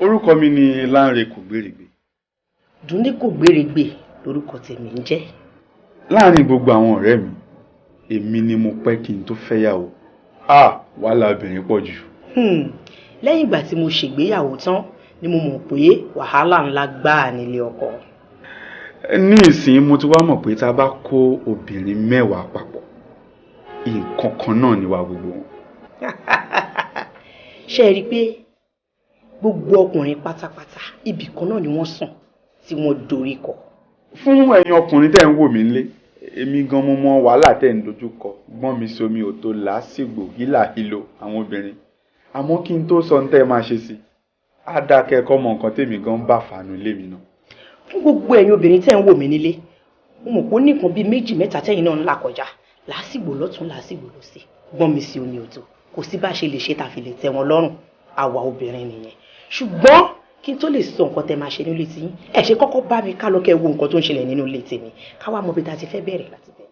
Orúkọ mi ni Lánre Kògbérègbè. Dúndé Kògbérègbè lórúkọ tèmi ń jẹ́. Láàárín gbogbo àwọn ọ̀rẹ́ mi, èmi ni mo pẹ́ kí n tó fẹ́yàwó. Ah, wàhálà obìnrin pọ̀ jù. Lẹ́yìn ìgbà tí mo ṣègbéyàwó tán ni mo mọ̀ pé wàhálà ńlá gbáà nílé ọkọ. Ní ìsìn mo ti wá mọ̀ pé tá a bá kó obìnrin 10 papọ̀, nǹkan kan náà ni wà gbogbo wọn. Ṣé ẹ rí i pé gbogbo ọkùnrin pátápátá ibì kan náà ni wọ́n sùn tí wọ́n dorí kọ. Fún ẹ̀yin ọkùnrin tẹ́ ń wò mí nílé, èmi gan mo mọ wàhálà tẹ́ ń dojú kọ, gbọ́n mi somi ò tó làásìgbò hílàhílo àwọn obìnrin. Àmọ́ kí n tó sọ ohun tẹ́ ẹ máa ṣe sí, á dáa kẹ́ ẹ kọ́ mọ nǹkan tèmi gan ń bá fàánú ilé mi náà. Fún gbogbo ẹ̀yin obìnrin tẹ́ ń wò mí nílé, mo mọ̀ pé ó ní nǹkan bíi 2, 3 tẹ́yin náà ń là kọjá, làásìgbò lọ́tún làásìgbò lósì, gbọ́n mi sí omi ò tó, kò sí bá ṣe lè ṣe tá fi lè tẹ́ wọn lọ́rùn, àwa obìnrin nìyẹn. Ṣùgbọ́n kí n tó lè sọ nǹkan tẹ́ máa ṣe nílé tiyín, ẹ ṣe kọ́kọ́ bá mi ká lọ kẹ́ wo nǹkan tó ń ṣẹlẹ̀ nínú ilé tèmi, ká wá mọ bí ta ti fẹ́ bẹ̀rẹ̀ láti bẹ̀rẹ̀.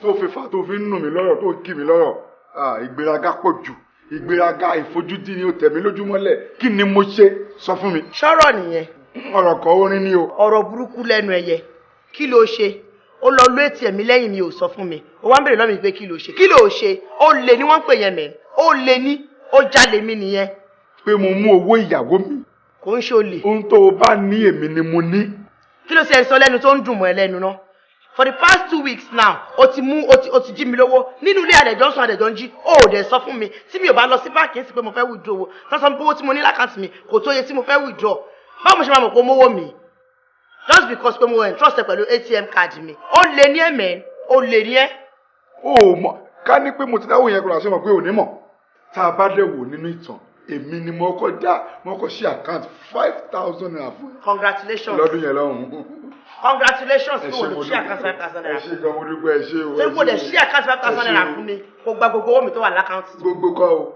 Tó fi fà tó fi ń nù mí lọ́rọ̀ tó kì mí lọ́rọ̀, ìgbéraga pọ̀ jù, ìgbéraga ìfojúdi ni ó tẹ̀ mí lójúmọ́lẹ̀. Kí ni mo ṣe? Sọ fún mi. Ṣọ́rọ̀ nìyẹn. Ọ̀rọ̀ kan orin ni o. Ọ̀rọ̀ burúkú lẹ́nu ẹyẹ. Kí ló ṣe? Ó lọ ló ètì ẹ̀mí lẹ́yìn mi ò sọ fún mi. Ó wá ń bèrè lọ́mì pé kí ló ṣe? Kí ló ṣe? Ó lè ní wọ́n ń pè yẹn mẹ́. Ó lè ní, ó jalè mí nìyẹn. Pé mo mú owó ìyàwó mi. Kò ń ṣe olè. Ohun tó o bá ní èmi ni mo ní. Kí ló ṣe ẹ sọ lẹ́nu tó ń dùn mọ́ ẹ lẹ́nu náà? For the past 2 weeks now, o ti mú, o ti jí mi lówó nínú ilé àdẹ̀jọ́ ń sùn àdẹ̀jọ́ ń jí, o ò dẹ̀ sọ fún mi. Tí mi ò bá lọ sí báńkì ń sì pé mo fẹ́ withdraw owó, tó sọ pé owó tí mo ní lákàntì mi kò tó iye tí mo fẹ́ withdraw. Báwo mo ṣe máa mọ̀ pé mówó mi? Just because pé mo entrust ẹ pẹ̀lú ATM card mi. Ó lè ní ẹ̀mẹ́, ó lè ní ẹ́. O ò mọ̀, ká ní pé mo ti dáwọ́ yẹn kúrò àṣẹ mọ̀ pé ò ní mọ̀. Tá a bá dẹ̀ wò nínú ìtàn, èmi ni mo kọ́ dá, mo kọ́ ṣí account 5,000 naira fún ẹ. Congratulations. Lọ́dún yẹn lọ́hùn-ún. Congratulations Ẹ fún ṣé, mo olùṣí dúpẹ́. account 5,000 naira. Ẹ ṣé gan, mo dúpẹ́, ẹ ṣé o, Ṣé ẹ kò dẹ̀ ṣé o. ṣí account 5,000 Ẹ ṣé naira o. fún mi? Kò gba gbogbo owó mi tó wà lákàntì. Gbogbo kọ́ o.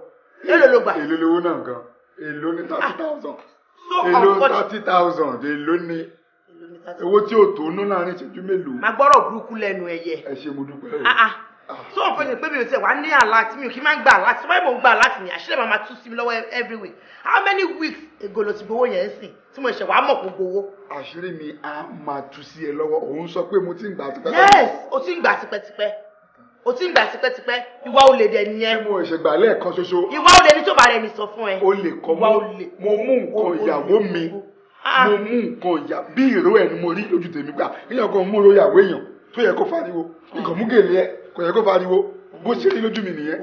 Èló ló gbà? Èló lowó náà gan? Èló ní 30,000? So Èló unfortunate. 30,000? Èló ní owó tí ò tó ná láàrin ìṣẹ́jú mélòó? Màá gbọ́rọ̀ burúkú lẹ́nu ẹyẹ. Ẹ ṣé, mo dúpẹ́ o. Ah, ah. So unfortunate pé mi ò tiẹ̀ wá ní àlá tí mi ò kí máa ń gbà àlá tí wọ́n mò ń gbà àlá tí mi àṣírí máa tú sí mi lọ́wọ́ every week. How many weeks ago ló ti gbowó yẹn sìn tí mo ṣẹ̀ wá mọ̀ kó gbowó? Àṣírí mi á máa tú sí ẹ lọ́wọ́, òun sọ pé mo ti ń gbà tipẹ́tipẹ́. Yes, o ti ń gbà tipẹ́tipẹ́. O ti ń gbà tipẹ́tipẹ́. Ìwà olè dẹ̀ nìyẹn. Ṣé mo ṣẹ̀ṣẹ̀ gbà lẹ́ẹ̀kan ṣoṣo? Ìwà olè ni tó bá rẹ̀ ni sọ fún ẹ. O lè kọ́ Ìwà mú. olè. Mo mú nǹkan ìyàwó mi. Ah. Mo mú nǹkan ìyà bí ìró ẹ̀ ni mo rí lójú tèmi gbà. Èèyàn kan mú ìró ìyàwó èèyàn tó yẹ kó fariwo. Nǹkan mú gèlè ẹ kò yẹ kó fariwo. Bó ṣe rí lójú mi nìyẹn.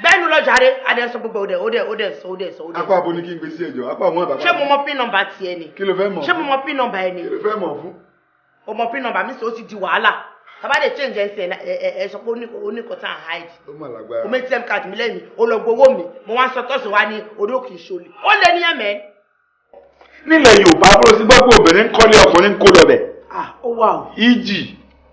Bẹ́ẹ̀ni lọ jàre, Adé sọ gbogbo òde òde òde sọ òde sọ òde. Apá abo ni kí n gbé sí ẹjọ́, apá àwọn bàbá. Ṣé mo mọ pin number tiẹ̀ ni? Kí ló fẹ́ mọ̀? Ṣé mo mọ pin number ẹ ni? Kí ló fẹ́ mọ̀ fún? O mọ pin number mi sọ ó ti di wàhálà. Tàbá dé change ẹ̀ ẹ ẹ sọ pé oníkan tá à ń hide. Ó mà lágbára. O mú ATM card mi lẹ́yìn, o lọ gbowó mi, mo wá sọ tọ́sí wa ní orí òkè ìṣòlè. Ó lé ní ẹ̀mẹ́. Nílẹ̀ Yorùbá bó sí gbọ́ pé obìnrin ń kọ́lé ọkùnrin ń kó lọ bẹ̀. Ah, ó wà o. Ìjì.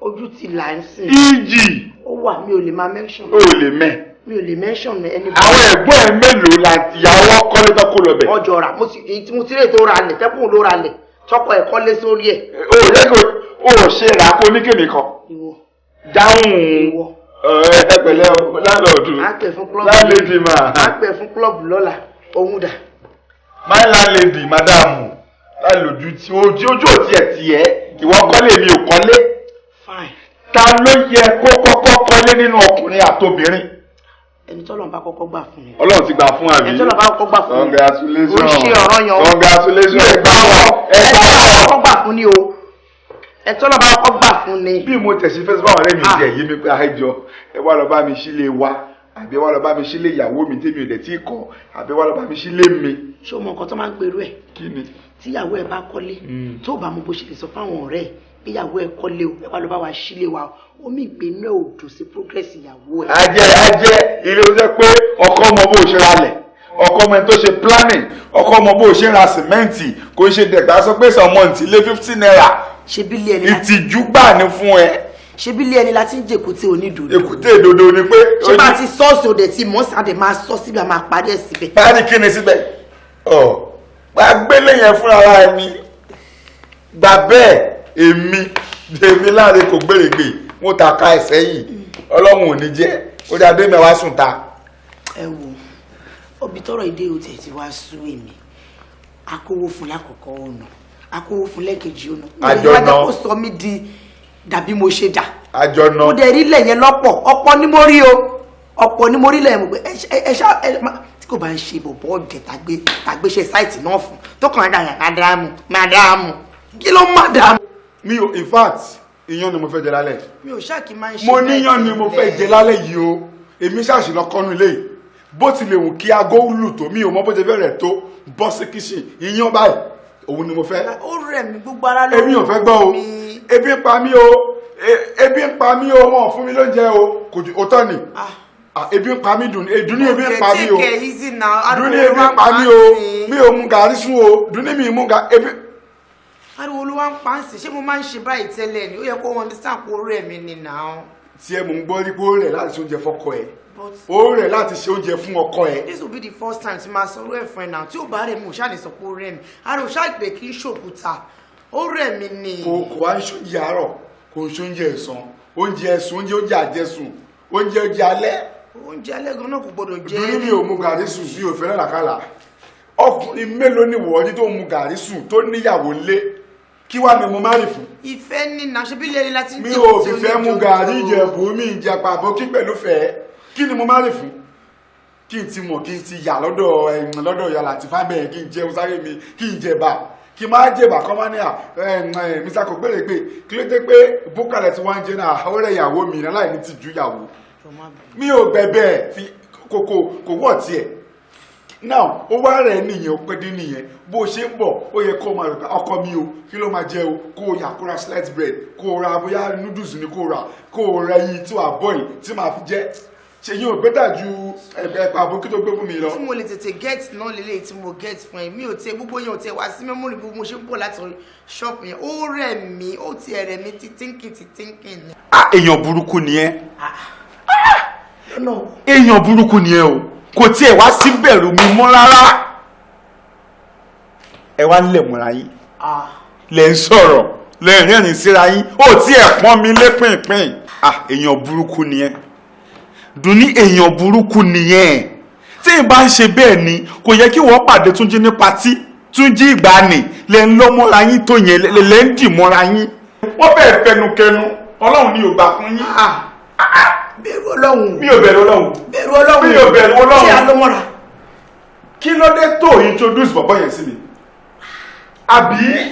Ojú ti là ń sìn. Ìjì. Ó wà, mi ò lè máa mention. O ò lè mẹ́. Mi ò lè mention anybody. Àwọn ẹ̀gbọ́n ẹ̀ mélòó la ìyàwó kọ́lé tó kó lọ bẹ̀? Ọjọ́ rà, mo ti, èyí tí mo ti rè tó ra lẹ̀, tẹ́kùn ló ra lẹ̀, tọkọ ẹ̀ kọ́lé sórí ẹ̀. O ò jẹ́ kó o ò ṣe rà kó ní kèmí kan. Ìwọ. Dáhùn. Ìwọ. Ẹ pẹ̀lẹ́ o, láńlọ́ọ̀dù. Á pè fún club. Láńlẹ́dì mà. Á pè fún club lọ́la, òun dà. My landlady, madam. Láìlójú tí ojú ojú ò tiẹ̀ tiẹ̀. Ìwọ kọ́lé, mi ò kọ́lé. Fine. Ta ló yẹ kó kọ́kọ́ kọ́lé nínú ọkùnrin àtobìnrin? Ẹni tọ́lọ́run bá kọ́kọ́ gbà fún mi. Ọlọ́run ti gbà fún, àbí? Ẹni tọ́lọ́run bá kọ́kọ́ gbà fún mi. Congratulations. Ó ṣe ọ̀rọ̀ yan o. Congratulations. Ẹgbà wọ, Ẹni ẹgbà tọ́lọ́run bá wọ. kọ́kọ́ gbà fún ni o. Ẹni tọ́lọ́run bá kọ́kọ́ gbà fún ni. Bí mo tẹ̀sí fẹ́ sọ fún àwọn ọ̀rẹ́ mi Ah. jẹ́ yé mi pé àìjọ ẹ wá lọ bá mi sílé wa, àbí ẹ wá lọ bá mi sílé ìyàwó mi tèmi ò dẹ̀ tí ì kọ́, àbí ẹ wá lọ bá mi sílé mi. Ṣé o mọ nǹkan tó máa ń perú ẹ̀? Kí ni? Tíyàwó ẹ bá kọ́lé, tó bá mọ bó ṣe lè sọ fáwọn ọ̀rẹ́ ẹ̀ pé ìyàwó ẹ kọ́lé o, ẹ wá lọ bá wa sílé wa o, omi ìgbé náà ò dùn sí progress ìyàwó ẹ. Ajẹ́ ajẹ́ ilé ó jẹ́ pé ọkọ mọ bó ṣe ralẹ̀, ọkọ mọ ẹni tó ṣe planning, ọkọ mọ bó ṣe ra sìmẹ́ǹtì, kò ń ṣe dẹ̀gbà sọ pé sọmọ́ǹtì lé ₦50. Ṣebí ilé ẹni láti Ìtìjú gbà ní fún ẹ. Ṣebí ilé ẹni láti ń jèkúté onídòdó. Èkúté ìdodo ni pé. Ṣé bá ti sọ́ọ̀sì òde tí mọ̀ sáde máa sọ síbi, a máa parí ẹ̀ síbẹ̀. Parí kí ni síbẹ̀? Ọ̀ gbàgbélé yẹn fúnra ara mi gbà bẹ́ẹ̀. Èmi láre kò gbèrègbè mo ta ká ẹ̀ sẹ́yìn. Ọlọ́run ò ní jẹ́ ó dá dé mẹ́wàá sùn ta. Ẹ wo ọbí tọrọ ìdè òtẹ tí wàá sú èmi. Akówó fún lákọ̀ọ́kọ́ ọ̀nà, akówó fún lẹ́ẹ̀kejì ọ̀nà. Àjọ Wá jẹ́ náà. kó sọ mí di dàbí mo ṣe dà. Àjọ Mo náà. dẹ̀ rí lẹ̀ yẹn lọ́pọ̀ ọ̀pọ̀ ní mo rí o, ọ̀pọ̀ ní mo rí lẹ̀. Mo pé ẹ ṣá ẹ má tí kò bá ń ṣe bọ̀bọ̀ ọ̀dẹ̀ tàgbéṣe site náà fún tó kàn án dà. Madam, madam, kí ló madam? Mi ò, in fact, iyán ni mo fẹ́ jẹ lálẹ́. Mi ò ṣáà kí n máa ń ṣe Mo níyàn ni mo fẹ́ jẹ lálẹ́ yìí o. Èmi ṣáàṣì lọ kọ́nu ilé yìí. Bó ti lè wù kí aago lù tó, mi ò mọ bó ṣe fẹ́ rẹ̀ tó, bọ́ sí kitchen, iyán báyìí òun ni mo fẹ́. Ó rẹ̀ mí, gbogbo ara ló Èmi ò fẹ́ gbọ́ o. mi. Ebi ń pa mí o. Ebi ń pa mí o. Wọn ò fún mi lóúnjẹ o. Kò jù òótọ́ ni. Ah. Ah, ebi ń pa mí. Dùn dùn ní ebi ń pa mí o. Take it easy now. Dùn ní ebi ń pa mí o. Mi ò mu gàrí sùn o. Dùn ní mi mú gàrí ebi. Ariwo ló wá ń pa ń sìn. Ṣé mo máa ń ṣe báyìí tẹ́lẹ̀ ni? Ó yẹ kó understand pé ó rẹ̀ mí ni now. Tí ẹ mò ń gbọ́ rí pé ó rẹ̀ láti ṣe oúnjẹ fọ́kọ ẹ̀. But Ó rẹ̀ láti ṣe oúnjẹ fún ọkọ ẹ̀. this will be the first time tí máa sọ orú ẹ̀ fún ẹ náà. Tí ò bá rẹ̀ mí, ò ṣáà lè sọ pé ó rẹ̀ mí. Ara ò ṣáà pé kí n ṣòkúta, ó rẹ̀ mí ni. Kò wá ń ṣoúnjẹ àárọ̀, kò ń ṣoúnjẹ ẹ̀sán, oúnjẹ ẹ̀sùn, oúnjẹ àjẹsùn, oúnjẹ alẹ́. Oúnjẹ alẹ́ gan náà kò gbọdọ̀ jẹ. Dúró, mi ò mu gàrí sùn, mi ò fẹ́ràn làkàlà. Ọkùnrin mélòó ni wọ́n ní tó ń mu gàrí sùn tó níyàwó ńlé? Kí wàá ni mo má rìn fún? Ìfẹ́ ní náà, ṣe bí ilé ẹni láti ń Mi jẹ́ ò tí fìfẹ́ mu onídòdó. Gàrí Ìjẹ̀bú, mi ìjẹ̀pà àbókí pẹ̀lú fẹ́. Kí ni mo má rìn fún? Kí n ti mọ̀, kí n ti yà lọ́dọ̀ ẹ̀yìn lọ́dọ̀ ìyá láti fábẹ́yẹn, kí n jẹun sáré mi, kí n jẹ̀bà, kí n má jẹ̀bà kọ́ máa ní à Mr. Kò gbèrègbè, kí ló dé pé búkàlẹ̀ tí wọ́n ń jẹ náà? Ó rẹ̀ ìyàwó mi náà láì ní tìjú ìyàwó. Mi ò gbẹ̀bẹ̀ fi kòkò kò wọ̀ tiẹ̀ now. Ó wá rẹ̀ nìyẹn, ó pẹ́ dín nìyẹn. Bó ṣe ń bọ̀, ó yẹ kó o máa rò pé ọkọ mi o, kí ló máa jẹ o? Kó o yà kó ra sliced bread, kó o ra bóyá noodles ni, kó o rà, kó o ra ẹyin tí wàá boil tí màá fi jẹ. Ṣe yín ò better ju ẹ̀pà àbókí tó gbé fún mi lọ? Tí mo lè tètè get náà lélẹ́yìí tí mo get fún ẹ. Mi ò tiẹ̀, gbogbo yẹn ò tiẹ̀ wá sí memory. Gbogbo mo ṣe ń bọ̀ láti shop yẹn, ó rẹ̀ mí, ó tiẹ̀ rẹ̀ mí tí thinking tí thinking ni. Ah, èèyàn burúkú ni ẹ. Lọ́nà. Èèyàn burúkú ni ẹ o. Kò tiẹ̀ wá sí bẹ̀rù mi mọ́ rárá. Ẹ wá ń lẹ̀ mọ́ra yín, lẹ̀ ń sọ̀rọ̀, lẹ̀ ń rẹ́rìn síra yín, ó tiẹ̀ pọ́n mi lé pìnpín. Ah, èèyàn burúkú ni ẹ, Dùnní, èèyàn burúkú nìyẹn. Tí n bá ń ṣe bẹ́ẹ̀ ni kò yẹ kí wọ́n pàdé Túnjí ní party. Túnjí ìgbàanì lẹ̀ ń lọ́ mọ́ra yín tó yẹn, lẹ̀ ń dì mọ́ra yín. Wọ́n bẹ̀rẹ̀ fẹnukẹnu. Ọlọ́run ni ò gbà fún yín. Bẹ̀rù Ọlọ́run. Mi ò bẹ̀rù Ọlọ́run. Bẹ̀rù Ọlọ́run. Mi ò bẹ̀rù Ọlọ́run. Ṣé alọ́mọ́ra? Kí ló dé tó introduce bọ̀bọ̀ yẹn sí mi, àbí?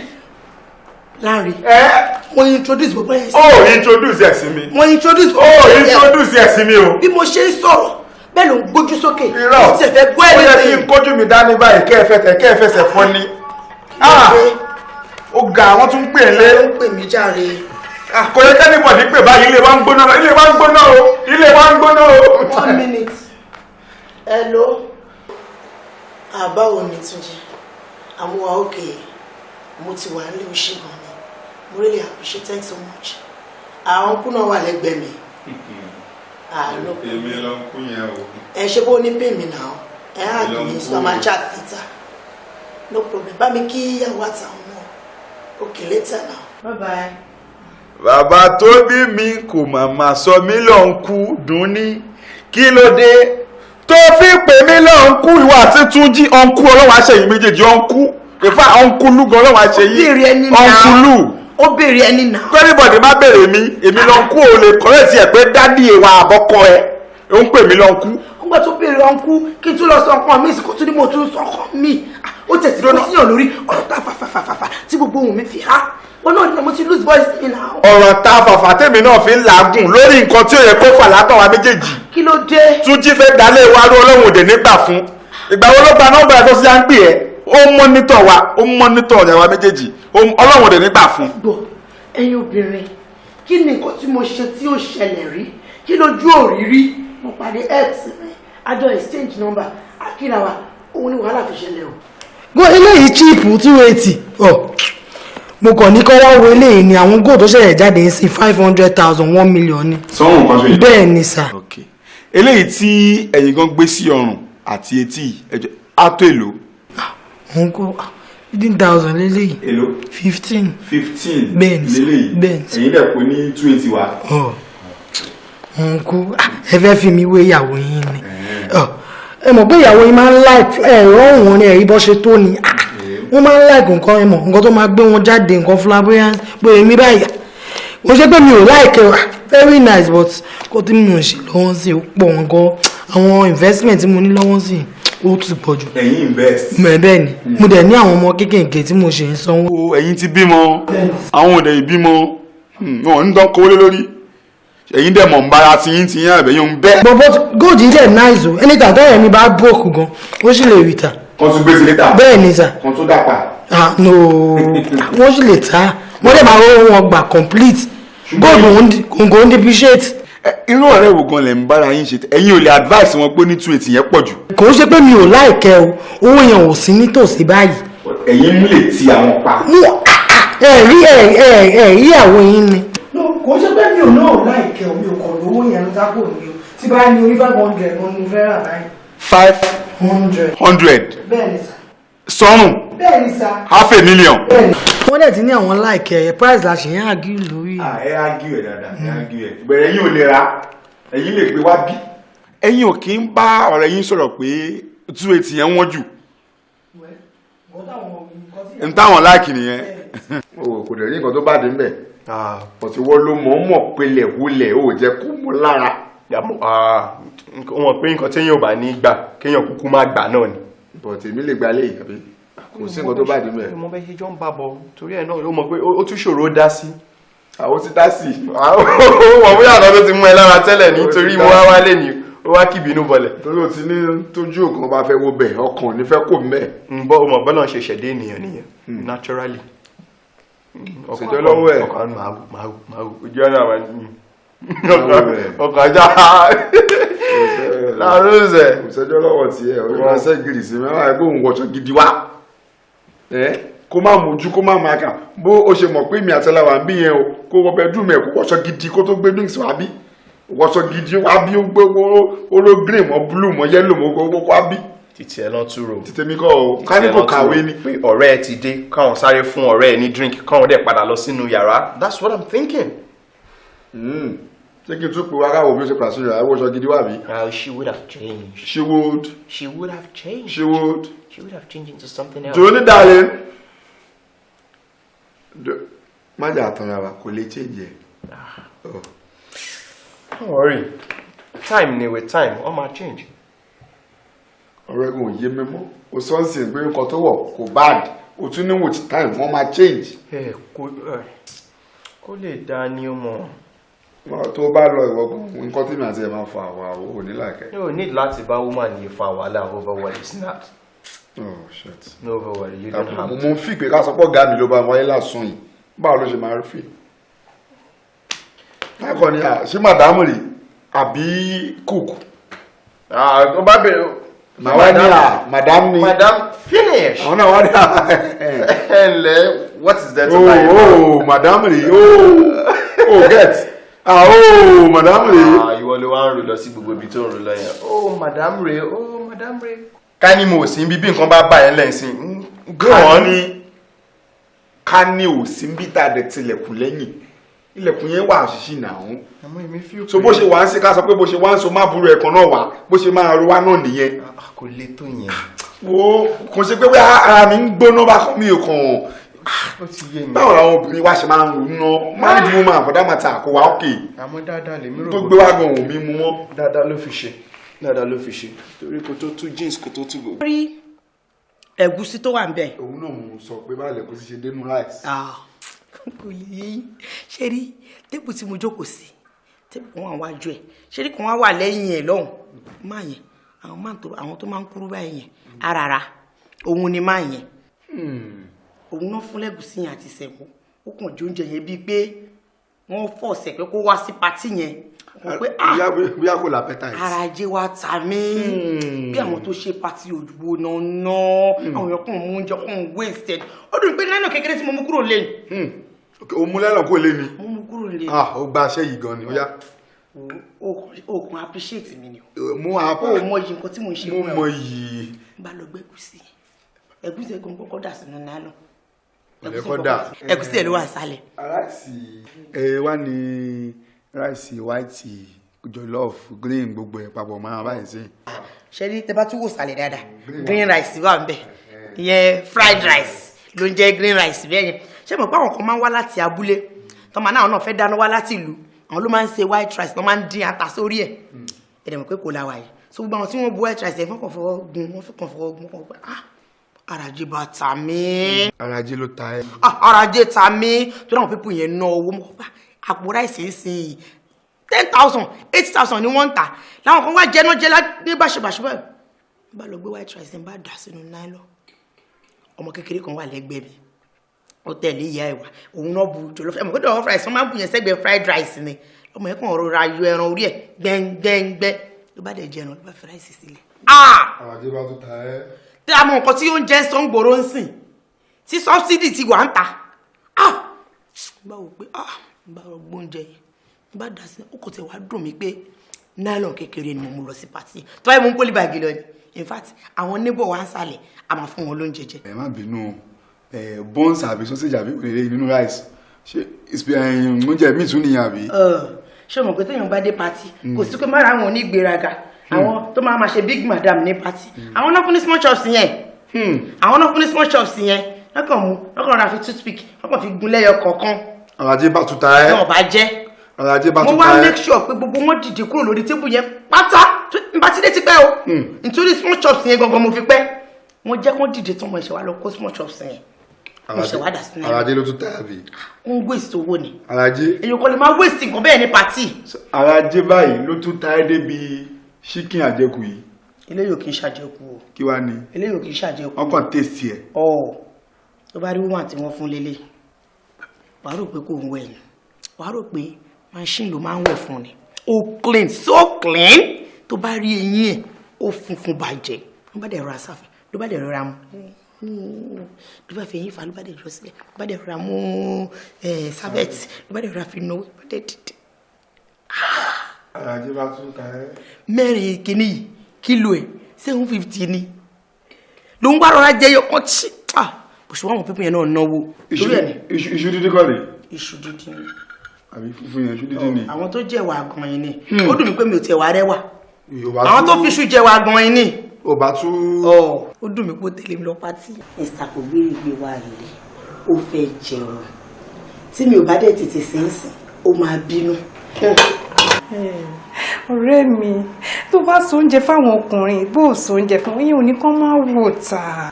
Láàrin. Ẹ. Mo introduce bọ̀bọ̀ yẹn sí. Ó introduce ẹ̀ sí mi. Mo introduce Ó bọ̀bọ̀ yẹn. introduce ẹ̀ sí mi o. Bí mo ṣe ń sọ̀rọ̀ bẹ́ẹ̀ ló ń gbójú sókè. Irọ́. Mo ti fẹ́ gbọ́ Ó yẹ kí n anything. kójú mi dání báyìí, kẹ́ ẹ fẹsẹ̀ kẹ́ ẹ fẹsẹ̀ fọ́ ni. Ah, ó ga, àwọn tún ń pè é lé. Ló ń pè mí jàre. Kò yẹ kí anybody pè báyìí. Ilé wa ń gbóná, ilé wa ń gbóná o, ilé wa ń gbóná o. One minute. Hello. Àbáwo ni, Túnjí? Àwọn wa okay. Mo ti wà nílé oṣù gan ni. Mo really appreciate, thanks so much. Àwọn kú náà wà lẹ́gbẹ̀ẹ́ mi. Ah, no problem. Èmi ló ń kú yẹn o. Ẹ ṣe bó ní pè mí náà. Ẹ á Èmi ló ń kì í kú sọ, máa o. chat later. No problem. Bá mi kí ìyàwó àtàwọn ọmọ. Okay, later now. Bye bye. Bàbá tó bí mi kò màmá sọ mí lọ ń kú. Dùn ní kí ló dé tó fi pè mí lọ ń kú? Ìwà àti Túnjí ọ̀nkú, ọlọ́wọ́ àṣẹyìn méjèèjì ọ̀nkú ìfà ọ̀nkú lúgọ, ọlọ́wọ́ àṣẹyìn Obìnrin ẹni náà. ọ̀nkú lù. Ó béèrè ẹni náà. Anybody má béèrè mi, èmi l'uncle ò lè correct ẹ̀ pé daddy wa àbọ̀kọ ẹ̀ ó ń pè mí l'uncle. Ó gbà tó béèrè uncle, kí n tún lọ sọ nǹkan mi, kó tún ní mo tún sọ nǹkan mi. Ó tẹ̀sí kó síyàn lórí ọ̀rọ̀ tá fàfàfàfà tí gbogbo ohun mi fi há. Wọn náà ni mo ti lose voice mi náà. Ọ̀rọ̀ tá fàfà tèmi náà fi ń làágùn lórí nǹkan tí ó yẹ kó fà látọ̀ wa méjèèjì. Kí ló dé? Túnjí fẹ́ dalé wa rú, Ọlọ́run òde nígbà fún. Ìgbà wo ló gba nọ́mbà ẹ̀ tó sì á ń pè ẹ́? Ó monitor wa, ó monitor ọ̀rẹ́ wa méjèèjì. Ọlọ́run òde nígbà fún. Gbọ́, ẹ̀yin obìnrin, kí ni nǹkan tí mo ṣe tí ó ṣẹlẹ̀ rí? Kí lójú òrírí? Mo pàdé ex mi, a jọ exchange number, akíra wa, òun ni wàhálà fi ṣẹlẹ̀ o. Go eléyìí cheap, 280. Ọ mo kàn ní kọ́ wá wo eléyìí ni. Àwọn gold tó ṣẹ̀ṣẹ̀ jáde ń sí 500,000, 1 million ni. Sọ́run kan ṣe yìí. Bẹ́ẹ̀ ni sà. Ok, eléyìí tí ẹ̀yin gan gbé sí ọrùn àti etí ẹjọ́ á tó èlò? Òun kò 15,000 léléyìí. Èlò? 15. 15? Bẹ́ẹ̀ ni sà. Lélẹ́yìí? Bẹ́ẹ̀ ni sà. Ẹ̀yin dẹ̀ pé ní 280 wa. Ọ òun kò ẹ fẹ́ fi mi wé ìyàwó yín ni. Ọ ẹ mọ̀ pé ìyàwó yín máa ń like ẹ̀rọ òun ni ẹ̀rí bọ́ ṣe tó ni. Ah, wọ́n máa ń like nǹkan, ẹ mọ̀ nǹkan tó máa gbé wọn jáde, nǹkan flamboyant. Pé èmi báyìí, kò ṣe pé mi ò like ẹ, very nice, but kó tí mo ń ṣe lọ́wọ́ sí ó pọ̀ nǹkan. Àwọn investment tí mo ní lọ́wọ́ sí ó ti pọ̀ jù. Ẹ̀yin invest? Mẹ bẹ́ẹ̀ ni, mo dẹ̀ ní àwọn ọmọ kéékèèké tí mo ṣe ń sanwó. O ẹ̀yin ti bímọ, àwọn òde ìbímọ wọn ń dán kówó lé lórí. Ẹ̀yin dẹ̀ mọ̀ ń bára tiyín tiyín àbẹ̀yìn ń bẹ́ẹ̀. But gold yìí dẹ̀ nice o. Anytime tọ́yẹ̀ mi bá broke gan, ó sì lè rí ta. Kan tún gbé sí létà. Bẹ́ẹ̀ ni sà. Kan tún dàpà. Ah no, wọ́n sì lè ta, wọ́n dẹ̀ máa rówó wọn gbà complete. Gold òun kò ń depreciate. Irú ọ̀rẹ́ wo gan lẹ̀ ń bára yín ṣe? Ẹ̀yin ò lè advice wọn pé ní 280 yẹn pọ̀ jù? Kò ń ṣe pé mi ò like ẹ o, owó yẹn ò sí nítòsí báyìí. Ẹ̀yin mú lè ti àwọn pa. Mú ẹ rí ẹ ẹ ẹ rí àwọn yín ni. Kò ń ṣe pé mi ò náà like ẹ o, mi ò kàn lówó yẹn ló sápò mi o. Tí bá ní orí 500 mo ní mo fẹ́ rà báyìí. Five hundred. hundred? Bẹ́ẹ̀ ni sà. Sọ́run? Bẹ́ẹ̀ ni sà. Half a million. Bẹ́ẹ̀ ni. Wọ́n dẹ̀ ti ní àwọn like ẹ, price la ṣe ń argue lórí. Ẹ argue ẹ dáadáa, ẹ argue ẹ bẹ̀rẹ̀. Ẹ̀yin ò lè ra, ẹ̀yin lè gbé wá bí. Ẹ̀yin ò kí ń bá ọ̀rẹ́ yín sọ̀rọ̀ pé 280 yẹn wọ́n jù n táwọn like nìyẹn. O kò dẹ̀ rí nǹkan tó bá dé ń bẹ̀, but wọ́n ló mọ̀ mọ̀ pelẹ̀ wulẹ̀, ó jẹ́ kó mọ́ lára. Wọn pé nǹkan téèyàn ò bá ní gbà, kéèyàn kúkú má gbà náà ni. But èmi lè gba léyìí, àbí kò sí nǹkan tó bá dé ń bẹ̀. Mo bẹ ṣe jọ ń bá bọ̀ torí ẹ̀ náà, ó mọ̀ pé ó tún ṣòro dá sí. Àwọn ti dá sí i. Wọ́n bóyá àná tó ti mú ẹ lára tẹ́lẹ̀ nítorí mo wá wálé ni ó wá kíbinú bọlẹ̀. Torí o ti ní tójú òkan bá fẹ́ wo bẹ̀, ọkàn ní fẹ́ kò mẹ́. Ń bọ́, o mọ̀ bọ́lá ṣe ṣẹ̀dá ènìyàn nìyẹn naturally. Ṣèjọ́ lọ́wọ́ ẹ̀. Ọkàn máa wù, máa wù, máa wù, ojú ọ̀nà àwọn Máa wù ẹ̀. Ọkàn ajá láàárọ̀ ọ̀sẹ̀. Kò sẹ́jọ́ lọ́wọ́ tiẹ̀, o máa ṣẹ́ gírì sí mẹ́wàá ẹ̀ kó ń wọṣọ gidi wá. Ẹ́ kó má mójú, kó má máa kà bó o ṣe mọ̀ pé mi àti ẹlẹ́wà ń bí yẹn o, kó wọ bedroom ẹ̀, kó wọṣọ gidi, kó tó gbé drinks wá bí, wọṣọ gidi wá bí, ó gbé ó ló green mọ́ blue mọ́ yellow mọ́ kó wá bí. Títí ẹ lọ́n túrò. Títí mi kọ́ o, ká ní kò kàwé ni. Pé ọ̀rẹ́ ẹ ti dé, káwọn sáré fún ọ̀rẹ́ ẹ ní drink, káwọn dẹ̀ padà lọ sínú yàrá. That's what I'm thinking. Ṣé kí n tún pè wá káwọ bí ó ṣe pàṣẹ yàrá wọṣọ gidi wá bí? She would have changed. She would. She would have changed. She would. She would have changed into something else. Joni darling, má jà àtàrà wa, kò lè change ẹ̀. Don't worry. Time ni, with time, all máa change. Ọ̀rọ̀ ẹ̀gbọ́n ò yé mi mọ́. O sọ ń sìn pé nǹkan tó wọ̀ kò bad, o tún ní with time wọ́n máa change. Ẹ kò ẹ kó lè dá ní ọmọ. Tó bá lọ ìwọ gan, nǹkan tí mi àti ẹ̀ máa fa àwọn àwọ̀ ò ní làkẹ́. No need láti bá woman yìí fa wàhálà over what is not. Oh shit. No, over what you don't have. Mo ń fi pé ká sọ pé ọ̀gá mi ló bá wáyé lásán yìí, báwo ló ṣe máa rí fi? Lákọ̀ ni à ṣé madam rè àbí cook? Ah, ó bá bẹ̀rẹ̀. Màá wá ní à madam ni. Madam finish. Àwọn náà wá ní à. Ẹ ǹlẹ́, what is there to Oh lie about? oh, madam rè, oh oh get ah, oh madam rè. Ah, ìwọ ló wá ń rò lọ sí gbogbo ibi tó ń rò lọ yẹn. Oh madam rè, oh madam rè. Ká ní mo ò sí bí bí nǹkan bá bá ẹ lẹ́sìn. Go Ká on. ní ká ní ò sí bí tá a dẹ̀ tilẹ̀kùn lẹ́yìn, ilẹ̀kùn yẹn wà ṣíṣì náà. Àmọ́ èmi feel So bó ṣe wá ń sí, ká sọ pé bó ṣe wá ń so má burú ẹ̀kan náà wá, bó ṣe máa ro wá náà nìyẹn. Ah, kò le tó yẹn. Wo, kò ṣe pé bóyá ara mi ń gbóná bákan, mi ò kàn Ó ti yé mi. Báwo làwọn obìnrin wa ṣe máa ń ronú ná? Married woman for that matter, kò wá òkè. Àmọ́ dáadáa lèmi rò. Tó gbé wá gan òun mi mú mọ́. Dáadáa ló fi ṣe, dáadáa ló fi ṣe, torí kò tó tú jeans, kò tó tú gbogbo. Rí ẹ̀gúsí tó wà ń bẹ̀. Òun náà mo sọ pé báwo lẹ̀gúsí ṣe dénú rice? Ah, kò lè yé yín. Ṣé rí table tí mo jókòó sí, table kan wà wájú ẹ̀, ṣé rí kan wá wà lẹ́yìn ẹ̀ lọ́hùn máa yẹn, àwọn máa tó, àwọn tó máa ń kúrú báyìí yẹn, arara òun ni máa yẹn, òun náà fún lẹ́gùsí yẹn àti sẹ̀mó. Ó kàn jẹ oúnjẹ yẹn bíi pé wọ́n fọ̀ọ̀sẹ̀ pé kó wá sí party yẹn. Wọ́n pé, ah, Bóyá kò l'appetite. Ara ajé wa ta mí bí àwọn tó ṣe party òdùwò náà ná, àwọn èèyàn kàn mú oúnjẹ, kàn wasted. Ó dùn pé nylon kékeré tí mo mú kúrò lẹ́yìn. Ok, o mú lẹ́nà kó lé ni. Mo mú kúrò lẹ́yìn. Ah, ó gba aṣẹ́ yìí gan ni, ó yá. O kàn appreciate mi ni o. Mú apá. O mọ iyì nǹkan tí mò ń ṣe Mo fún ẹ. mọ iyì. N bá lọ gbẹ́gùsí, ẹ̀gúsí ẹ̀gùn kọ́kọ́ dà sínú nylon. Kò dà. Ẹ̀gúsí ẹ̀ ló wà sálẹ̀. Rice ẹ wá ní rice white, jollof green, gbogbo ẹ̀ papọ̀ mọ́ra báyìí sí. Ṣe rí tẹ bá tún wò sálẹ̀ dáadáa, green rice wà ń bẹ̀ ìyẹn. Fried rice ló ń jẹ́ green rice bẹ́ẹ̀ yẹn. Ṣé mo pé àwọn kan máa ń wá láti abúlé, tọ́mọ náà náà fẹ́ dáná wá láti ìlú, àwọn ló máa ń ṣe white rice, wọ́n máa ń dín ata sórí ẹ̀. Ẹ̀ dẹ̀ mọ̀ pé kò la wà yìí, so gbogbo àwọn tí wọ́n bu white rice ẹ̀ fọ́n kàn fọwọ́ gun, wọ́n kàn fọwọ́ gun, wọ́n kàn, ah, arajé bá ta mí. Arajé ló ta ẹ. Ah, arajé ta mí, tó náà people yẹn ná owó mọ́ bá àpò rice ń sìn yìí, 10,000, 8,000 ni wọ́n ń tà. Láwọn kan wá jẹ́ náà jẹ́ ní báṣubàṣu báyìí. N bá lọ gbé white rice, n bá dà sínú nylon. Ọmọ kékeré kan wà lẹ́gbẹ̀ẹ́ mi, ó tẹ̀lé ìyá ẹ̀ wá, òun náà bu jollof. Ẹ̀ mọ̀ pé jollof rice, wọ́n máa ń bu yẹn sẹ́gbẹ̀ẹ́ fried rice ni. Ọmọ yẹn kàn rọra yọ ẹran orí ẹ̀ gbẹ́ngbẹ́ngbẹ́, ló bá dẹ̀ jẹ ẹran, ló bá fi rice sílẹ̀. Ah! Arajé bá tún ta ẹ. Tí a mọ nǹkan tí oúnjẹ ń sọ ń gbòòrò ń sìn, tí subsidy ti wà ń ta, ah, n bá wò pé, ah, n bá rọ gbóúnjẹ yẹn, n bá dà sí, ó kò tẹ̀ wá dùn mí pé nylon kékeré ni mo mú lọ sí party. Tó báyìí mo ń polybag lọ ni. In fact, àwọn neighbor wa ń sàlẹ̀, a máa fún wọn lóúnjẹ jẹ. Ẹ má bínú ẹ, buns àbí sausage àbí òrèrè nínú rice, ṣé oúnjẹ míì tún nìyẹn àbí? Ṣé o mọ̀ pé téèyàn bá dé party, kò sí pé má ra àwọn onígbéraga, àwọn tó máa ma ṣe big madam ní party, àwọn náà fún ní small chops yẹn, àwọn náà fún ní small chops yẹn, lọ́kàn mú, lọ́kàn rà fi toothpick, lọ́kàn fi gun lẹ́yọ kọ̀ọ̀kan. Arajé bá tún ta ẹ. Náà bá jẹ́. Arajé bá Mo tún wá ta ẹ. make sure pé gbogbo wọn dìde kúrò lórí table yẹn pátá. N bá ti dé ti pẹ́ o, nítorí small chops yẹn gangan mo fi pẹ́. Wọ́n jẹ́ kó dìde tán, mo ṣe wá lọ kó small chops yẹn, mo ṣe wá dà sínú ẹ̀. Arajé ló tún ta àbí? Ń waste owó ni. Arajé. Èyàn kò lè máa waste nǹkan bẹ́ẹ̀ ní party. Arajé báyìí ló tún ta ẹ débi chicken àjẹkù yìí. Eléyìí ò kì í ṣàjẹkù o. Kí wàá ní? Eléyìí ò kì í ṣàjẹkù. Wọ́n kàn taste ẹ̀. Ọ tó bá rí woman tí wọ́n fún lélẹ̀, wàá rò pé kò ń wẹ̀ ni, wàá rò pé machine ló máa ń wẹ̀ fún ni. Ó clean, so clean. Tó bá rí eyín ẹ̀, ó funfun bàjẹ́. Ló bá dẹ̀ rọra sáfẹ́, ló bá dẹ̀ rọra mú, ló bá fi eyín fa, ló bá dẹ̀ jọ sílẹ̀, ló bá dẹ̀ rọra mú serviette, ló bá dẹ̀ rọra fi nù, ló bá dẹ̀ dìde. Arajé bá tún ta ẹ. Mẹ́rin kìíní yìí, kílò ẹ̀ 750 ni, ló ń wá rọra jẹ yọkan tí bó ṣe wọ́n, àwọn people yẹn náà náwó torí ẹ̀ ní. Iṣu dídí kọ́ rèé? Iṣu dídí ni. Àbí funfun yẹn, iṣu dídí ni. Àwọn tó jẹ̀wà gan yín ni. Ó dùn mí pé mi ò tiẹ̀ wá rẹ́wà. Yorùbá. Àwọn tó fi iṣu jẹ̀wà gan yín ni. Ò bá tún. Ó dùn mí pé ó tẹ̀lé mi lọ party. Mr. Kò gbé ìgbé wa lè, ó fẹ́ jẹun, tí mi ò bá dẹ̀ tètè sínsìn, ó máa bínú. Ọ̀rẹ́ mi, tó bá so oúnjẹ fáwọn ọkùnrin, bó o so oúnjẹ fún yín, ò ní kán máa wò ta.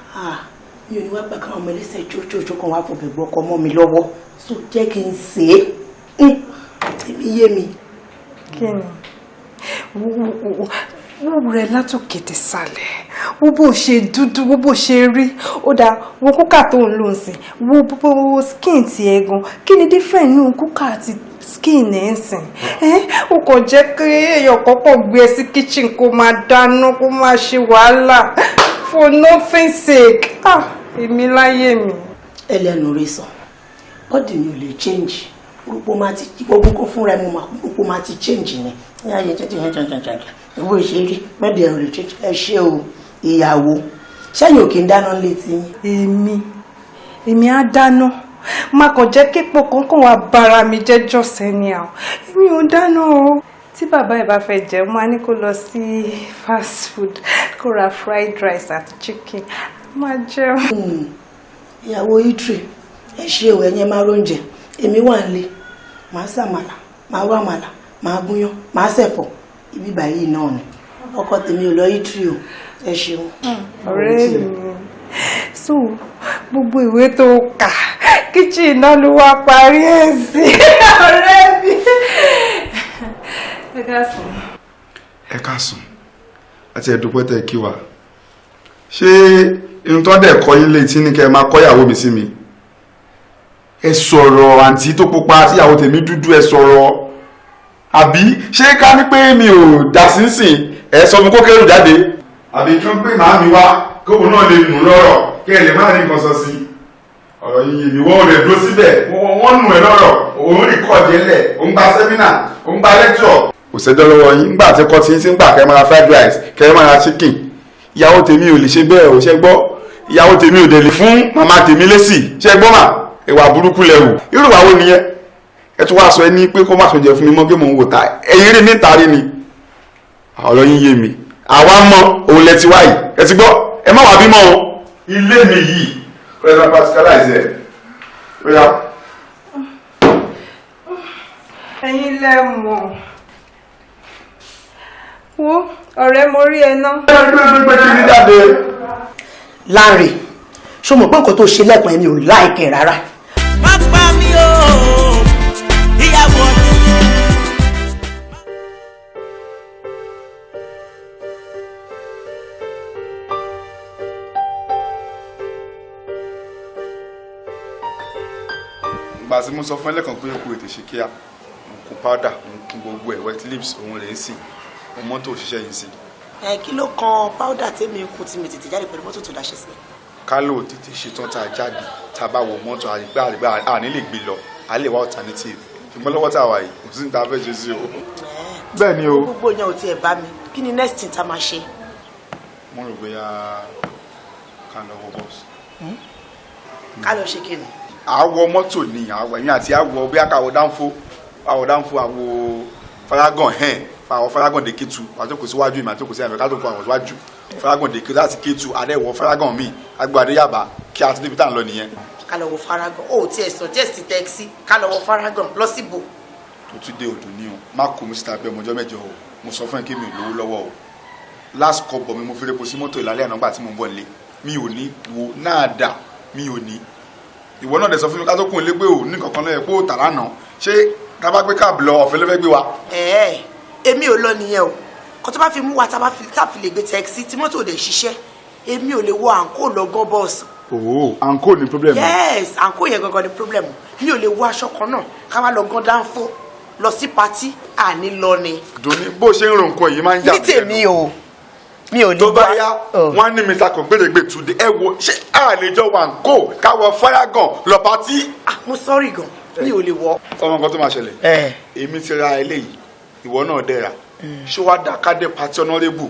Mi ò ní wá gbà káwọn ọmọ ẹlẹ́sẹ̀ jójójó kan wá fọbẹ̀ gbọ́kọ mọ́ mi lọ́wọ́, so jẹ́ kí n sè é, èmi yé mi. Kí ni wọ́n rẹ látòkè dé sàlẹ̀? Wo bó ṣe dúdú, wo bó ṣe rí. Ó dáa, wo cooker tó ń lò ń sìn, wo bó skin ti ẹ gan. Kí ni different nínú cooker àti skin ẹ̀ ń sìn? Ẹ́ o kò jẹ́ kí èèyàn kọ́kọ́ gbé ẹ sí kitchen, kó máa dáná, kó máa ṣe wàhálà for nothing sake. Ah, èmi láyé mi. Ẹlẹ́nu rẹ sàn, body mi ò lè change. Orúkọ máa ti gbogbo kó fúnra ẹ, mo máa orúkọ máa ti change ni ní ayé jẹjẹ jẹjẹ jẹjẹ ìwé ìṣeré body ẹ ò lè change. Ẹ ṣé o, ìyàwó. Sẹ́yìn ò kí ń dáná létí yín? Èmi á dáná, má kàn jẹ́ képo kankan wá bára mi jẹ́jọ́ sẹ́ni àwọn. Èmi ò dáná o. Tí bàbá ẹ̀ bá fẹ́ jẹun, máa ní kó lọ sí fast food, kó ra fried rice àti chicken, máa jẹun. Ìyàwó itri, Ẹ ṣe o, ẹ̀yin ẹ máa róúnjẹ. Èmi wà nílé, màá sàmàlà, màá rọ àmàlà, màá gúnyán, màá sẹ̀fọ̀. Ibi báyìí náà ni ọkọ tèmi ò lọ ítírì o. Ẹ ṣeun. Ọ̀rẹ́ mi, so gbogbo ìwé tó kà, kitchen náà ló wá parí ẹ̀ sí, ọ̀rẹ́ mi. Ẹ káàsán. Ẹ káàsán àti ẹ̀dùpẹ́ tẹ́ kí wa. Ṣé irun tó dẹ̀ kọ́ yín létí ní kẹ́ ẹ máa kọ́ ìyàwó mi sí mi? Ẹ sọ̀rọ̀, àǹtí tó pupa tíyàwó tèmi dúdú, ẹ sọ̀rọ̀. Àbí ṣé ká ní pé mi ò dá sínsìn, ẹ sọ fún kó kérò jáde? Àbí kí wọ́n pè màámi wá kóun náà lè nù lọ́rọ̀ kí ẹ lè má rí nǹkan sọ sí ọ̀rọ̀ yìí? Ìwọ ò lè dúró síbẹ̀, wọ́n nù ẹ lọ́rọ̀, òun record ẹ̀ lẹ̀, òun gba seminar, òun gba lecture. Kò sẹ́jọ́ lọ́wọ́ yín nígbà tí kò tí ń sí ń gbà kẹ́ máa ra fried rice, kẹ́ máa ra chicken. Ìyàwó tèmi ò lè ṣe bẹ́ẹ̀ ò ṣe gbọ́. Ìyàwó tèmi ò dẹ̀ lè fún màmá tèmi lésì, ṣe gbọ́ mà. Ìwà burúkú lẹ wù, irú ìwà wo nìyẹn? Ẹ tún wá sọ ẹ ní pé kó má sọ jẹ fún mi mọ́ kí mò ń wò ta ẹ̀yìn rí mi ta rí ni. Ọ̀rọ̀ yín yé mi. Àwa mọ òun lẹ ti wá yìí, ẹ ti gbọ́, ẹ má wà bímọ o. Ilé mi yìí, ó yẹ ká practicalize ẹ, ó yá. Ẹ̀yin lẹ mọ̀. Wo ọ̀rẹ́, mo rí ẹ náà. Gbé kí ni jáde. Láńre, ṣó mọ̀ pé nǹkan tó ṣe lẹ́ẹ̀kan mi ò like ẹ̀ rárá? Má pa mí o, ìyàwó ọ̀dẹ̀dẹ̀. Ìgbà tí mo sọ fún ẹlẹ́kan pé kú ètè ṣe kíá, òun kun powder, òun kun gbogbo ẹ̀, wet lips, òun rẹ̀ ń sìn, òun mọ́tò òṣìṣẹ́ yìí ń sìn. Ẹ kí ló kan powder tèmi kù tí mi tètè jáde pẹ̀lú mọ́tò tó dáṣẹ́ sí? Ká ló tètè ṣetán tá a jáde, tá a bá wọ mọ́tò àgbà àgbà, àní lè gbé lọ, a lè wá alternative, ṣùgbọ́n lọ́wọ́ tá a wà yìí, kò sí ní ta fẹ́ ṣe sí o. Bẹ́ẹ̀ ni o. Gbogbo yẹn ò tiẹ̀ bá mi. Kí ni next thing tá a máa ṣe? Mo rò bóyá ká lọ wọ bọ́ọ̀sì. Ká lọ ṣe kí ni? Àwọ mọ́tò ni àwọ ẹ̀yìn àti àwọ bí àkàwọ̀ dánfó, àwọ̀ dánfó, àwọ̀ faragan hẹ́n, àwọ̀ faragan dé Kétu, àtòkò síwájú ìmọ̀ àtòkò sí àmì ká tó kọ àwọn síwájú faragan dé Kétu, láti Kétu adẹ́wọ̀ faragan míì agbó adéyàbá kí a ti débi tá à ń lọ nìyẹn. Ká lọ wọ faragan? Ó tiẹ̀ suggest taxi, ká lọ wọ faragan lọ síbò? Tó tún dé odò ní o, má kó mi síta bí ọmọjọ́ mẹ́jọ o. Mo sọ fún ẹ kí mi ò lówó lọ́wọ́ o. Last kọ́bọ̀ mi mo fi repo sí mọ́tò ìlàlẹ́ àná gbà tí mo ń bọ̀ nílé. Mi ò ní wo náà dà, mi ò ní. Ìwọ náà dẹ̀ sọ fún mi ká tó kún ilé pé ò ní kankan lọ́yẹ̀ pé ó tà lánàá. Ṣé tá bá gbé káàbù lọ, ọ̀fẹ́ ló fẹ́ gbé wa? Ẹ̀ẹ́, èmi ò lọ nìyẹn o. Kó tó bá fi mú wa, tá a bá fi tá a fi lè gbé taxi tí mọ́tò ò dẹ̀ ṣiṣẹ́, èmi ò lè wọ àǹkó lọ gan bọ́ọ̀sì. Ooo, àǹkó ní problem. Yes, àǹkó yẹn gangan ni problem. Mi ò lè wọ aṣọ kan náà ká wá lọ gan dánfó lọ sí party, àní lọ ni. Dùnní, bó ṣe ń ro nǹkan yìí máa ń yà Ní mí tèmi o, mi ò ní. Tó bá yá, wọn á ní Mr. Kògbélégbè túnde. Ẹ wo, ṣé àlejò wà ń kó káwọ fárágàn lọ party? Ah, mo sorry gan, mi ò lè wọ. Ọmọ nǹkan tó máa ṣẹlẹ̀, èmi ti ra eléyìí, ìwọ náà dẹ̀ ra. Ṣé wàá dá ká dé party honourable,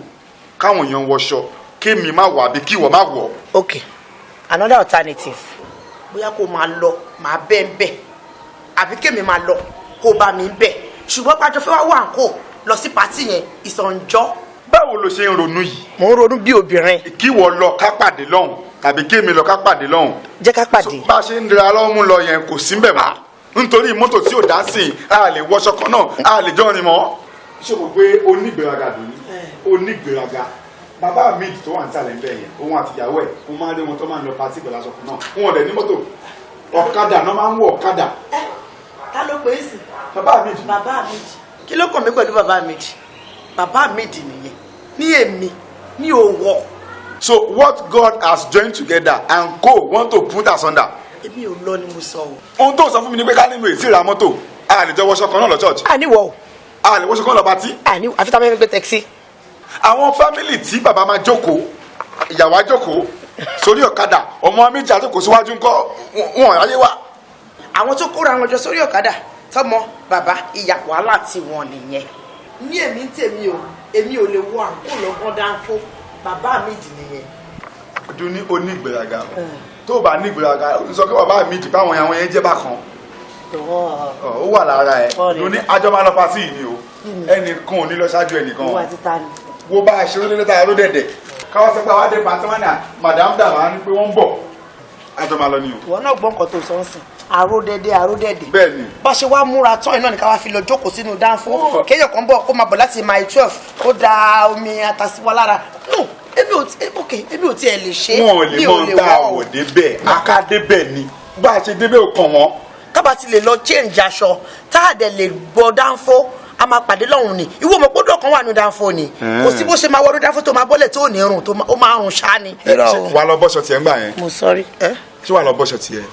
káwọn èèyàn wọṣọ, kémi má wọ̀ àbí kí ìwọ má wọ̀? Ok, another alternative, bóyá kó máa lọ, máa bẹ́ẹ̀ bẹ́ẹ̀, àbí kémi máa lọ, kó bá mi bẹ́ẹ̀, ṣùgbọ́n pàjọ fẹ́ wá wà ń kó lọ sí party yẹn ìsànjọ́. Báwo ló ṣe ń ronú yìí? Mò ń ronú bí obìnrin. Kí ìwọ lọ ká pàdé lọ́hùn, tàbí kémi lọ ká pàdé lọ́hùn. Jẹ́ ká pàdé. So, bá a ṣe ń dira lọ́wọ́ mú lọ yẹn, kò sí mbẹ̀ mọ́, nítorí mọ́tò tí ò dá sí i, a lè wọṣọ kan náà, a lè jọ rìn mọ́. Ṣé o pé onígbéraga dùn ní onígbéraga? Bàbá mi tó wà nísàlẹ̀ ńbẹ̀ yẹn, òun àtìyàwó ẹ̀, wọ́n máa ń rí wọn tó máa ń lọ party pẹ̀lú aṣọ kan náà. Wọn ò dẹ̀ ní mọ́tò, ọ̀kadà náà máa ń wọ ọ̀kadà. Ta ló pè é sí? Bàbá mi. Bàbá mi, kí ló kàn mí pẹ̀lú bàbá mi? Bàbá mi dì nìyẹn ní èmi ní òwò. So what God has joined together and co want to put asunder. Èmi ò lọ ni mo sọ o. Ohun tó sọ fún mi ni pé ká nínú èsì ra mọ́tò, a lè jọ wọṣọ kan náà lọ church. Àníwọ̀ o. A lè wọṣọ kan lọ party. Àní àfi táwọn ẹgbẹ́ gbé taxi. Àwọn family tí bàbá máa jókòó, ìyàwó á jókòó sórí ọ̀kadà, ọmọ méjì á jókòó síwájú ńkọ́, wọn ráyé wá. Àwọn tó kóra wọn jọ sórí ọ̀kadà, tọmọ, bàbá, ìyá, wàhálà tí wọn nìyẹn. Ní èmi ń tèmi o, èmi ò lè wọ àǹkó lọ́gán dánfó. Bàbá mi dì nìyẹn. Dún ní onígbéraga, tó o bá nígbéraga, o ti sọ pé bàbá mi jù báwọn àwọn yẹn jẹ́ bákan, ó wà lára ẹ̀. Dún ní àjọ máa lọ party yìí ni o, ẹnìkan ò ní lọ ṣáájú ẹnìkan. Ìwà títa ni. Wo bá a ṣe ló lẹ́tà ló dẹ̀dẹ̀ káwọ́ sọ pé àwọn adé party wọn ní madam dàmà ní pé wọ́n ń bọ̀. Àjọ máa lọ ni o. Ìwọ náà gbọ́ nǹkan tó sọ ń sìn, àró dẹ́dẹ́, àró dẹ́dẹ́. Bẹ́ẹ̀ni. Bá ṣe wá múra tán iná ni ká wá fi lọ jókòó sínú dánfó, kéèyàn kan bọ̀, kó máa bọ̀ láti Mile 12, kó da omi ata sí wa lára. No, èmi ò tí, ok, èmi ò tiẹ̀ lè ṣe. Wọn ò lè Mi mọ lè tá a wọ̀ o. wọ̀ débẹ̀, aká débẹ̀ ni. Bá a ṣe débẹ̀ ò kàn wọ́n. Kábà ti lè lọ change aṣọ, tá a dẹ̀ lè gbọ́ dánfó, a máa pàdé lọ́hùn ni. Ìwọ mọ̀ gbọ́dọ̀ kan wà ní dánfó ni, kò sí bó ṣe máa wọnú dánfó tó máa bọ́lẹ̀ tó ò ní rùn, tó ó máa rùn ṣáá ni. Ṣé wàá lọ bọ́ṣọ tiẹ̀ ńgbà yẹn? Mo sọrí. Ṣé wàá lọ bọ́ṣọ tiẹ̀?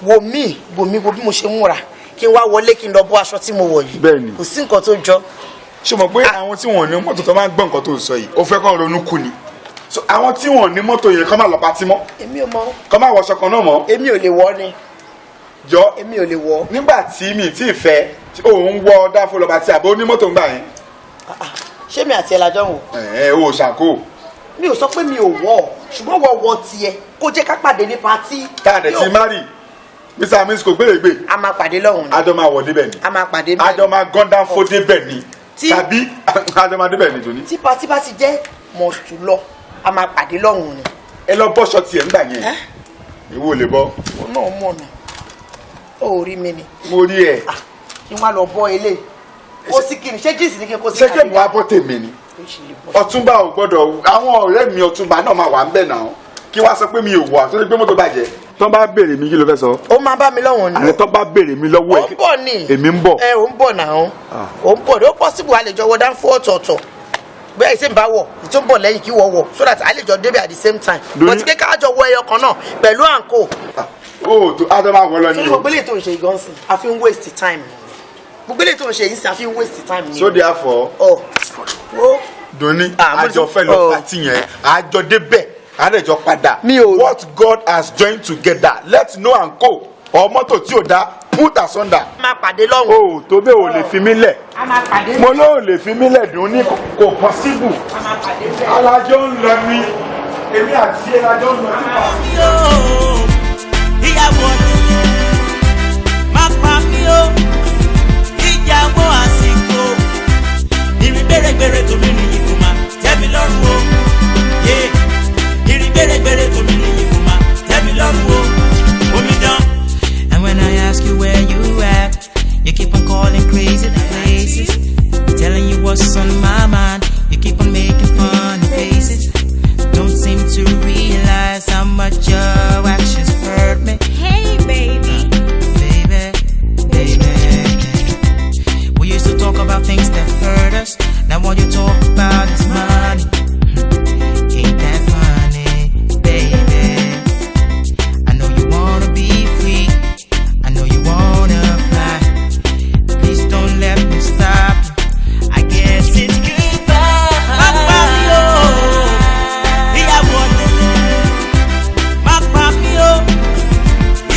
Wo mí, wo mí, wo bí mo ṣe múra, kí n wá wọlé, kí n lọ bọ́ aṣọ tí mo wọ̀ yìí? Bẹ́ẹ̀ni. Kò sí nǹkan tó jọ. Ṣé o mọ̀ pé àwọn tí wọn ò ní mọ́tò tó máa ń gbọ́ nǹkan tó ń sọ yìí, ó fẹ́ kàn ronú kú ni? So àwọn tí wọn ò ní mọ́tò yẹn, kọ́ máa lọ patí mọ́? Èmi ò mọ. Kọ́ máa wọṣọ kan náà mọ́? Èmi ò lè wọ̀ ni. Jọ. Èmi ò lè wọ̀. Nígbà tí mi tí ì fẹ́, tí òun wọ dáfó lọ patí, àbó onímọ́tò ń gbà yẹn? Ṣé mi àti ẹ̀ lájọ́ wò? Ẹ̀ ẹ̀ o ṣàkó. Mi ò sọ pé mi ò wọ̀, ṣùgbọ́n wọ́n wọ tiẹ̀, kó jẹ́ ká pàdé ní patí. Tá a dẹ̀ ti marry, Mr and Mrs kò gbèrègbè. A máa pàdé lọ́hùn ni. Àjọ máa wọ̀ débẹ̀ ni. A máa pàdé bẹ́ẹ̀. Àjọ máa gán dánfó débẹ̀ ni. Tàbí àjọ máa débẹ̀ ni tòní. Tí patí bá ti jẹ́ must lọ, a máa pàdé lọ́hùn ni. Ẹ lọ bọ́ṣọ tiẹ̀ ńgbà yẹn, ìwọ ò lè bọ́. Òun náà mọ̀ nà, ó rí mi ni. Mo rí ẹ. Kí wọ́n á lọ bọ́ eléyìí, ó sì kí ni, ṣé jíìsì ni kí n kó sí? Ṣé kí èmi wá bọ́ tèmi ni? Ọ̀túnba ò gbọ́dọ̀, àwọn ọ̀rẹ́ mi ọ̀túnba náà máa wà ń bẹ̀ náà, kí wàá sọ pé mi ò wà tó lè gbé mọ́tò bàjẹ́. Tó bá béèrè mi, kí ló fẹ́ sọ? Ó máa bá mi lọ́wọ́n ni. Àní tó bá béèrè mi lọ́wọ́ Ó ń bọ̀ ni. Èmi ń bọ̀. Ẹ ò ń bọ̀ náà, ó ń bọ̀ ní. Ó possible a lè jọ wọ dánfó ọ̀tọ̀ọ̀tọ̀ bẹ́ẹ̀ ṣe ń bá wọ̀, tó ń bọ̀ lẹ́yìn kí wọ́n wọ̀, so that a lè jọ débẹ̀ at the same time. But pé ká jọ wọ ẹyọ kan náà pẹ̀lú àǹkó. Ó tó àjọ máa wọ lọ ni Torí o. gbogbo eléyìí tó ń ṣe yìí gan sìn, a fi ń waste time. Gbogbo eléyìí tó ń ṣe yìí sìn, a fi ń waste time ni. So therefore, Ọ wo. Doni, Ah, mo àjọ fẹ́ lọ oh. pàtí yẹn, àjọ débẹ̀, àdẹjọ padà. Mi ò. What God has joined together, let no and co or mọ́tò tí ò dá put asunder. A máa pàdé lọ́hùn. O tó bẹ́ẹ̀ ò lè fi mí lẹ̀. A máa pàdé. Mo lóò lè fi mí lẹ̀ dùn ní, kò possible. A máa pàdé bẹ́ẹ̀. Alájọ ń lọ ni, èmi àti ẹ lájọ ń lọ sí pàtí. Ìyàwó ọ̀dẹ̀dẹ̀ má pa mí o, ìyàwó àsìkò ìrìn gbèrègbèrè tó mi nìyí kò má tẹ́ mi lọ́rùn o. Yeah. Ìrìn gbèrègbèrè tó mi nìyí kò má tẹ́ mi lọ́rùn o, omidan. And when I ask you where you at, you keep on calling crazy places. Telling you what's on my mind, you keep on making funny faces. Don't seem to realize how much your actions hurt me. Hey, baby. Baby, baby. We used to talk about things that hurt us. Now all you talk about is money. Ain't that funny, baby? I know you wanna be free. I know you wanna fly. Please don't let me stop you. I guess it's goodbye. Má pa mí o, ìyàwó ọ̀dẹ̀dẹ̀. Má pa mí o,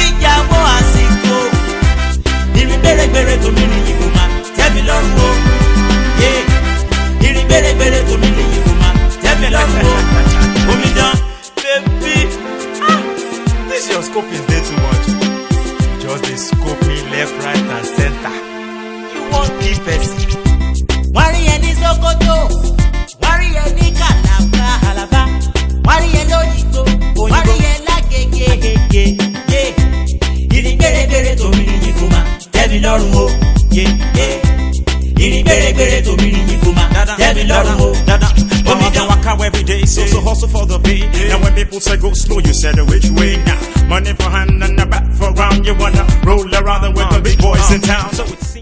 ìyàwó àsìkò. Ìrìn gbèrègbèrè tó mi nìyí kò má tẹ́ mi lọ́rùn o. Yeah. Ìrìn gbèrègbèrè tó mi nìyí kò má tẹ́ mi lọ́rùn o. Omidan. Baby, ah, this your scope is dey too much. You just dey scope me left, right and center. You wan kill person. Wọ́n rí ẹ ní Sokoto, wọ́n rí ẹ ní Calabar, Calabar, wọ́n rí ẹ lóyìnbó, wọ́n rí ẹ lágége, Agége. Yeah. Ìrìn gbèrègbèrè tó mi nìyí kò má tẹ́ mi lọ́rùn o. Yeah, yeah. Ìrìn gbèrègbèrè tó mi nìyí kò má tẹ́ mi lọ́rùn o. Omidan waka every day, so hustle for the pay. Now when people say go slow, you said which way now? Money for hand and a back for round. You wanna roll around with the big boys in town. So it's